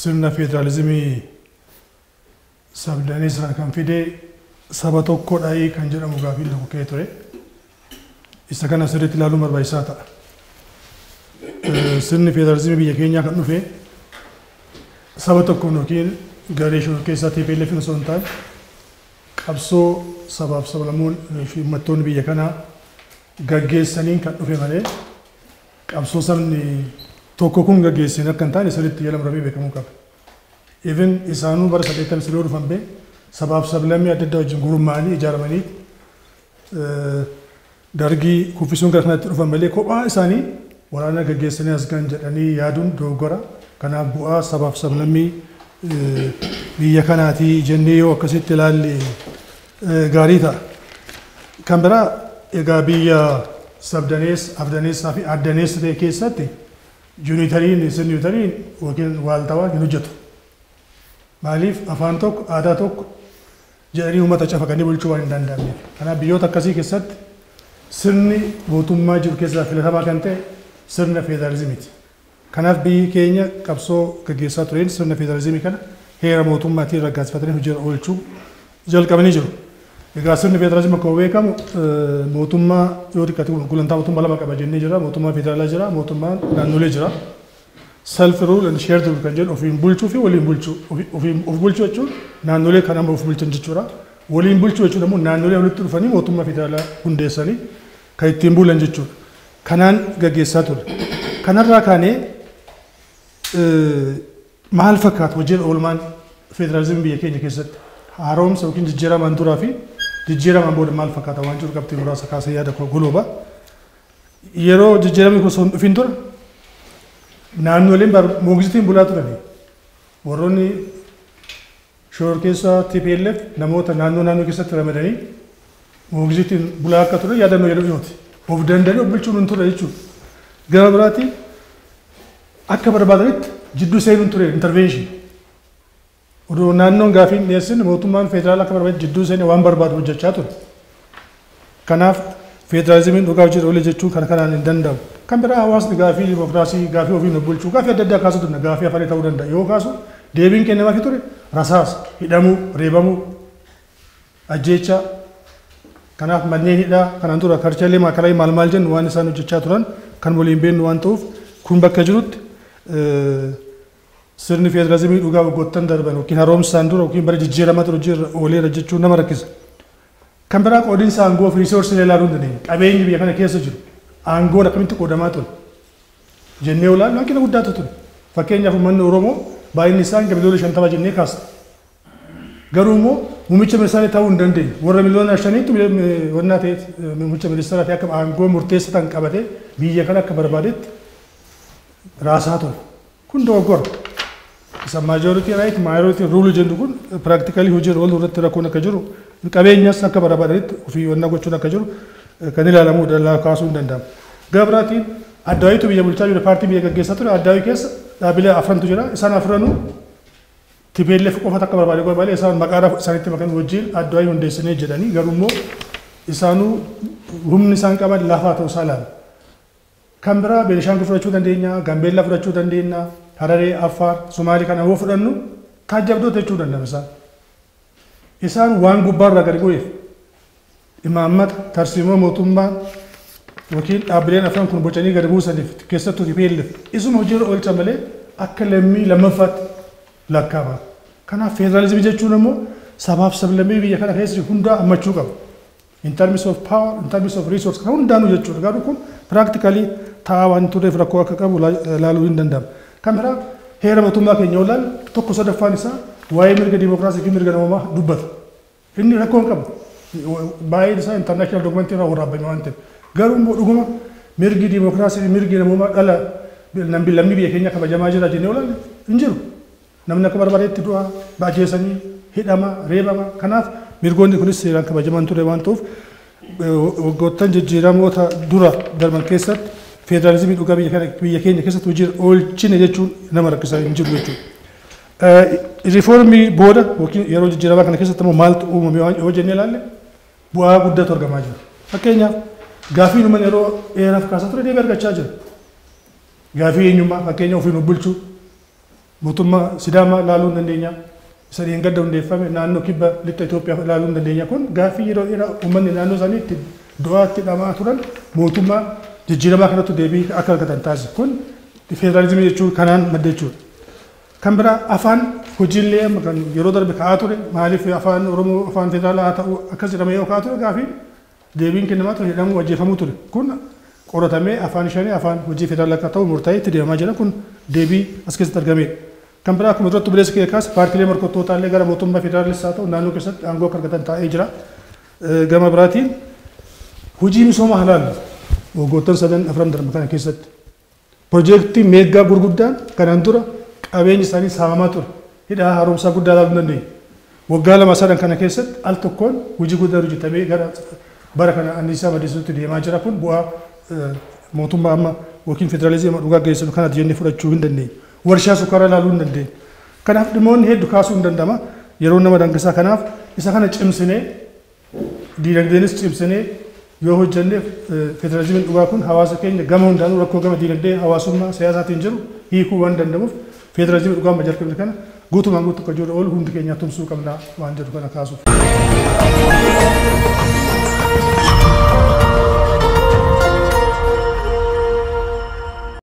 Sirna federaalizimii sabdaneessa kan fide saba tokkodha kan jedhamu gaafiin tokko ka'ee ture. Isa kana sirriitti ilaaluun barbaachisaa ta'a. Sirni federaalizimii biyya keenyaa kan dhufe saba tokkoon yookiin garee keessaa TPLF osoo hin taane qabsoo sabaaf sablammoon fi uummattoonni biyya kanaa gaggeessaniin kan dhufe malee qabsoo sabni tokko kun gaggeesseen akka hin taane sirriitti jala muramee beekamuu qaba. Even isaanuu bara 89 dhufan bee sabaaf sablammii adda addaa wajjin gurmaa'anii ijaaramanii dargii kuffisuun gara kanatti dhufan malee kophaa isaanii waraana gaggeessanii as gahan jedhanii yaaduun dogoggora. Kanaaf bu'aa sabaaf sablammii biyya kanaatii jennee yoo akkasitti ilaalle gaarii ta'a. Kan biraa egaa biyya sabdaneessa, afdaneessaa fi addaneessa ta'e keessatti unitary sirni unitary yookiin waaltawaa hin hojjetu. Maaliif afaan tokko aadaa tokko jedhanii uummata cafaqanii bulchuu waan hin danda'amneef. Kanaaf biyyoota akkasii keessatti sirni mootummaa jiru keessaa filatamaa kan ta'e sirna federaalizimiiti. Kanaaf biyyi keenya qabsoo gaggeessaa tureen sirna federaalizimii kana heera mootummaatiin raggaasifatanii hojiirra oolchuu jalqabanii jiru. Egaa sirni federaalizimii akkuma beekamu mootummaa yoo xiqqaate gulantaa mootummaa lama qaba jennee jira. Mootummaa federaalaa jira, mootummaan naannolee jira. Self rule and shared rule kan jedhu ofiin bulchuu fi waliin bulchuu. Ofiin of bulchuu jechuun naannolee kan amma of bulchan jechuudha. Waliin bulchuu jechuun immoo naannolee walitti dhufanii mootummaa federaalaa hundeessanii kan ittiin bulan jechuudha. Kanaan gaggeessaa ture. Kanarraa kaanee maal fakkaata hojiin oolmaan federaalizimii biyya keenya keessatti haaromsa yookiin jijjiiramaan duraa fi jijjiiramaan booda maal fakkaata waan jiru qabxii muraasa kaasee yaada koo golooba. Yeroo jijjiiramni kun osoo hin dhufin dura naannoleen moogisitiin bulaa turani. Warroonni shororkeessaa TPLF namoota naannoo naannoo keessatti ramadanii moogisitiin bulaa akka ture yaadannoo yeroo dhiyooti. Of danda'anii of bulchuun hin ture jechuudha. Gara biraatiin akka barbaadanitti jidduu seenuun ture intervention. Odoo naannoon gaafii hin dhiyeessin mootummaan federaalaa akka barbaade jidduu seenee waan barbaadu hojjechaa ture. Kanaaf federaalizimiin dhugaa hojii oole jechuun kana kanaan hin danda'amu. Kan biraa hawaasni gaafii dimokiraasii, gaafii ofiin of bulchuu, gaafii adda addaa kaasuu danda'a. Gaafii afaanii ta'uu danda'a. Yoo kaasu deebiin kennamaafii ture rasaasa, hidhamuu, reebamuu, ajjeechaa. Kanaaf manneen hidhaa kanaan dura karchalee maakalaa maal maal jennu waan isaan hojjechaa turan kan waliin beennu waan ta'uuf kun bakka jirutti sirni federaalizimii dhugaa waggoottan darban yookiin haaromsaan dura yookiin bara jijjiiramaa ture hojiirra ooleera jechuun nama rakkisa. Kan biraa qoodinsa aangoo fi resource ilaaluu hin dandeenye. Qabeenyi biyya kana keessa jiru aangoon akkamitti qoodamaa ture jennee ilaallu hanqina guddaatu ture. Fakkeenyaaf uummanni Oromoo baay'inni isaa hanga miliyoona 50 jennee kaasna. Garuu immoo muummicha ministeeraa ta'uu hin dandeenye. Warra miliyoona 5tti wannaa ta'e muummicha ministeeraa ta'e akka aangoo murteessaa ta'an qabatee biyya kana akka barbaadetti raasaa ture. Kun dogoggora. Isa majority right minority rule jennu kun practically hojiirra ooluu irratti rakkoon akka jiru qabeenyas akka barbaadanitti ofii wannaa gochuun akka jiru kan ilaalamuu kaasuu hin danda'amu. Gara biraatiin addawaayitu biyya bulchaa jiru paartii biyya gaggeessaa ture addawaayii keessa dhaabbilee afrantu jira. Isaan afranuu TPLF qofa akka barbaade godhe malee isaan maqaa isaanitti makan wajjin addawaayii hundeessinee jedhanii garuu immoo isaanuu humni isaan qaban lafaa ta'uu isaa ilaala. Kan biraa Beenishaangul fudhachuu dandeenya, Gaambeellaa fudhachuu dandeenya, Hararee, Affaar, Somaalii kana yoo fudhannu taajjabdoota jechuu danda'ama isaan. Isaan waan gubbaarraa gadi bu'eef imaammata tarsiimoo mootummaa yookiin dhaabbileen afran kun bocanii gadi buusaniif keessattuu TPLF isuma hojiirra oolcha malee akka lammii lammaffaatti lakkaa'ama. Kanaaf federaalizimii jechuun immoo sabaaf sablammii biyya kana keessa jiru hundaa hammachuu qaba. In terms of power, in terms of resource kan hundaanuu jechuudha. Garuu kun practically ta'aa waan turreef rakkoo akka qabu ilaaluu hin danda'amu. Kan biraa heera mootummaa keenya yoo ilaalle 1/3 isaa waa'ee mirga dimokiraasii fi mirga namoomaa dubbata. Inni rakkoo hin qabu. Baay'een isaa international document irraa waraabame waan ta'eef. Garuu immoo dhuguma mirgi dimokiraasii fi mirgi namoomaa dhala lammii biyya keenya kabajamaa jira jennee yoo ilaalle hin jiru. Namni akka barbaadetti du'a, ajjeesanii, hidhama, reebama. Kanaaf mirgoonni kunis seeraan kabajaman ture waan ta'uuf waggoottan jijjiiramoota dura darban keessatti federaalizimii dhugaa biyya keenya keessatti hojii oolchine jechuun nama rakkisaa hin jiru jechuudha. Riifoormii booda yookiin yeroo jijjiiramaa kana keessatti immoo maaltu uumame yoo jennee ilaalle bu'aa guddaatu argamaa jira. Fakkeenyaaf gaafii uummanni yeroo dheeraaf kaasaa ture deebii argachaa jira. Gaafii eenyummaa fakkeenya ofiin of bulchuu Mootummaa Sidaamaa ilaaluu hin dandeenya. Isa dheengadda hundeeffame naannoo kibba lixa Itoophiyaa ilaaluu hin dandeenya. Kun gaaffii yeroo dheeraa uummanni naannoo isaanii itti du'aa itti dhamaa turan mootummaa jijjiiramaa kanatti deebii akka argatan taasisa. Kun federaalizimii jechuun kanaan madda jechuudha. Kan biraa afaan hojiilee amma kan yeroo darbe ka'aa ture, maaliif afaan Oromoo afaan federaalaa haa ta'u akkas jedhamee yoo ka'aa ture, gaafii deebiin kennamaa ture jedhamuu ajjeefamuu ture. Kun qoratamee afaan shanii afaan hojii federaalaa akka ta'u murtaa'ee itti deemaa jira. Kun deebii as keessatti argamedha. Kan biraa akkuma duratti buleessa kee kaase paartiilee morkattootaa illee gara mootummaa federaalis haa ta'u naannoo keessatti aangoo akka argatan taa'ee jira. Gama biraatiin hojii misooma halaalu waggoottan sadan afran darbe kana keessatti piroojeektii meeggaa gurguddaan kanaan dura qabeenyi isaanii saamamaa ture. Hidha haaromsaa guddaa ilaaluu dandeenya. Waggaa lama sadan kana keessatti al tokkoon hojii guddaa hojjetamee gara bara kana anniisaa maddisiisuutti deemaa jira. Kun bu'aa mootummaa amma yookiin federaalizimii dhugaa geessisu kana jennee fudhachuu hin dandeenye. Warshaa sukkaaraa ilaaluu hin dandeenye. Kanaaf dhimmoonni hedduu kaasuu hin danda'ama. Yeroo nama danqisaa kanaaf isa kana cimsinee diinagdeenis cimsinee yoo hojjenne federaalizimiin dhugaa kun hawaasa keenya gama hundaanuu rakkoo gama diinagdee, hawaasummaa, siyaasaatiin jiru hiikuu waan danda'uuf federaalizimii dhugaa amma jalqabne kana guutumaan guutuu akka jiru oolu hundi keenya tumsuu qabna waan jedhu kana kaasuuf.